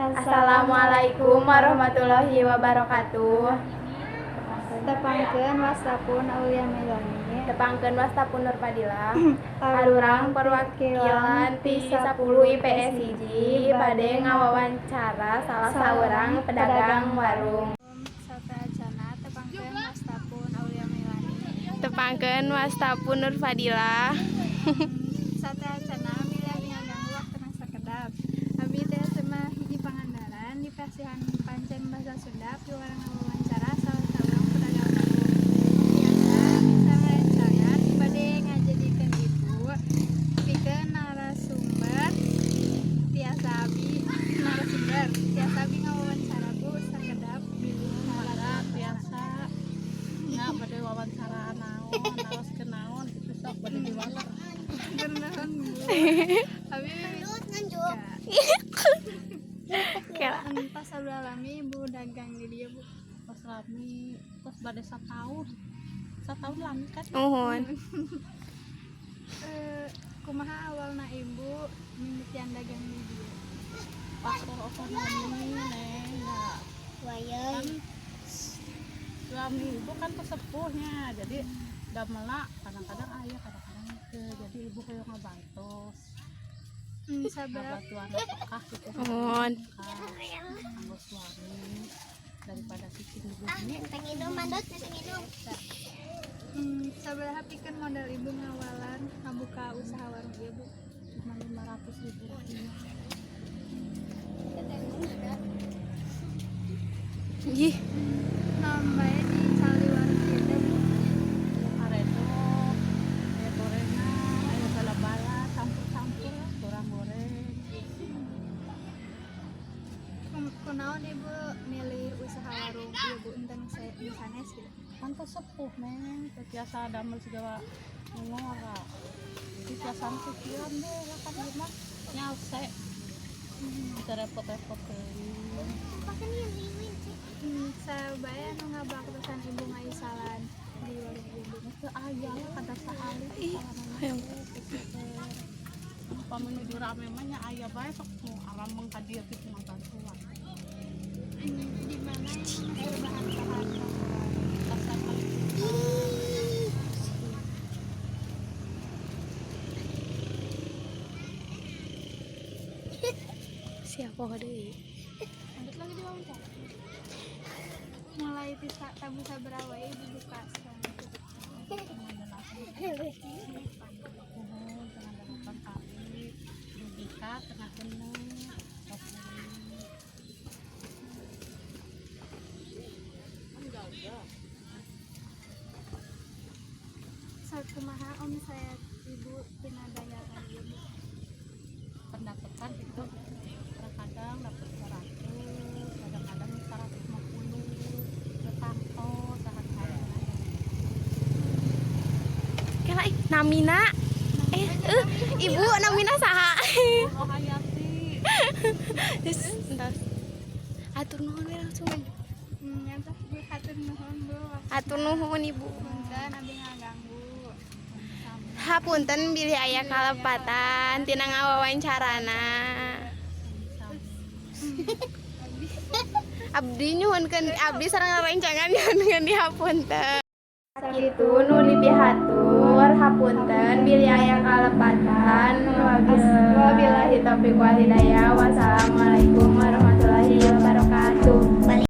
Assalamualaikum warahmatullahi wabarakatuh. Tepangkeun, wasta pun Aulia Melani. Tepangkeun, wasta pun Nur Fadilah. Arurang perwakilan ti 10 IPS 1 bade ngawawancara salah saurang pedagang warung. Sateuacanna, tepangkeun, wasta pun Aulia Melani. Tepangkeun, wasta pun Nur Fadilah. Sateuacanna, bilih abdi ngaganggu waktuna sakedap. Abi teh SMA 1 Pangandaran, di pasihan pancen bahasa Sunda piwarang ngawawancara salah saurang pedagang warung. Biasa bisa rerencangan bade ngajadikeun ibu pikeun narasumber, tiasa abi narasumber, tiasa abi ngawawancara, Bu, sakedap, bilih Mangga, biasa nya. Bade wawancara naon, naroskeun naon gitu, sok bade diwaler. Nuhun, Bu. Abi Kela. Pas sabaraha lami Ibu dagang di dieu, Bu? Tos lami, tos bade satahun, satahun lami kan. Nuhun. Eh, kumaha awalna Ibu mimitian dagang di dieu? Faktor ekonomi, Neng. Nah, kan suami ibu kan sesepuhnya, jadi damelna kadang-kadang aya, kadang-kadang teu, jadi ibu kayak ngabantos Sabaraha ngabantuan nafkah gitu. Nuhun. Kanggo suami daripada cicing di bumi. Sabaraha pikeun modal Ibu ngawalan ngabuka usaha warung ieu, Bu? Cuma 500 ribu rupiah. Ih, Naon bae dical di warung ieu teh, Bu? Aya karedok, aya gorengan, aya bala-bala, campur-campur lah, goreng-goreng. Kunaon Ibu milih usaha warung ieu, Bu, enten nu sanes gitu? Kan teu sepuh, Neng, teu tiasa damel segala nu ngora, jadi tiasa cicilan deh lah, kan ieu mah nyalse, bisa repot-repot teuing. Saha bae anu ngabaktosan Ibu ngaisalan di warung ieu, Bu? Teu aya lah, kadar sakali. Ih, hayang. Upami nuju rame mah nya aya bae, sok nu arameng ka dieu kitu ngabantuan. Di mana Ibu meser bahan-bahan kanggo warung? Pasar Kaliputan. Siapa deui? Lanjut lagi diwawancara. Mulai ti tabuh sabaraha wae Ibu buka sekarang itu? Setengah delapan. Nuhun, 7.30 kali dugi ka 5.30 tos beli. Sakumaha omset Ibu tina dagangan ieu, Bu? Pendapatan gitu kadang-kadang dapat 100, kadang-kadang 150, tetangto sehari-hari. Kela ih, namina. Eh, Ibu namina saha? Oh, Hayati. Terus entos. Atur nuhun we langsung. Nya tah, Bu, hatur nuhun, Bu. Atur nuhun, Ibu. Punten abdi ngaganggu. Hapunten bilih aya kalepatan tina ngawawancarana. Abdi nyuhunkeun, abdi sareng rerencangan nyuhunkeun dihapunten. Sakitu nu dipihatur, hapunten bilih aya kalepatan. Wabillahi taufiq wal hidayah. Wassalamualaikum.